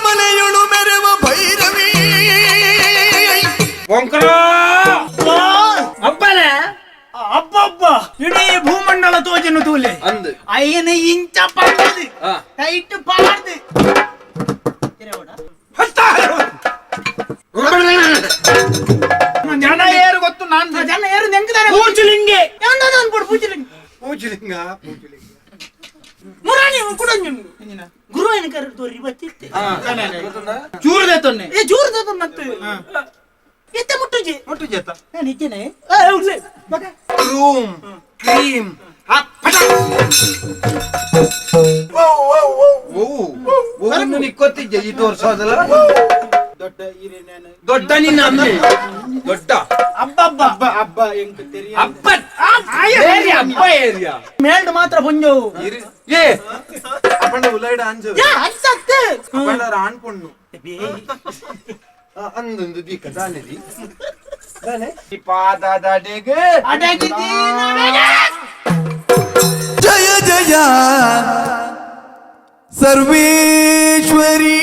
ಮಲೆಯೊಳು ಮೆರವ ಭೈರವಿ. ಅಬ್ಬನೆ. ಅಬ್ಬಬ್ಬ, ಇಡೀ ಭೂಮಂಡಲ ತೋಜನು ತೂಲೆ. ಅಂದ್. ಅಯ್ಯನ ಇಂಚ ಪಾಡ್ದು ಟೈಟ್ ಪಾಡ್ದು. ಜನ ಏರು ಗೊತ್ತು ನಾನು. ಜನ ಏರು ನೆಂಕದಾನೆ. ಪೂಜಲಿಂಗೆ. ಎಂದಾದ ಅನ್ಬೋದು ಪೂಜಲಿಂಗ. ಪೂಜಲಿಂಗ, ಪೂಜಲಿಂಗ. ಮುರಾಣಿ ಕುಡಂಜು ಗುರು ಏನು ಕರೆ ತೋರಿ ಬತ್ತಿತ್ತೆ. ಚೂರ್ದೆ ತೊನ್ನೆ. ಏ, ಜೋರು ಮತ್ತೆ ಎತ್ತೆ ಮುಟ್ಟುಜಿ. ಮುಟ್ಟು ಜೇತ. ನಾನು ಇದ್ದೇನೆ. Room cream. ಓ ಓ, ನಿಕ್ಕೊತ್ತಿದ್ದೆ ಈ ತೋರ್ಸೋದಲ್ಲ. ದೊಡ್ಡ ಹಿರಿಯನ. ದೊಡ್ಡ ನಿನ್ನ ಅಮ್ಮೆ ದೊಡ್ಡ. ಅಬ್ಬಬ್ಬ. ಅಬ್ಬ ಅಬ್ಬ ಎಂಕ್ ತೆರಿಯ. ಅಬ್ಬ ಏರಿಯಾ, ಅಬ್ಬ ಏರಿಯಾ. ಮೇಲ್ಡ್ ಮಾತ್ರ ಪೊಂಜೋವು. ಏ. ಅಪ್ಪಂಡ ಉಲೈಡ ಅಂಜು. ಯಾ ಅಚ್ಚತ್ತೆ. ಅಪ್ಪಂಡ ಆಣ್ ಪೊಣ್ಣು. ಅಂದೊಂದು ದೀಕ ದಾನೆ ದಾನೆ ಪಾದದಡೆಗೆ. ಜಯ ಜಯ ಸರ್ವೇಶ್ವರಿ.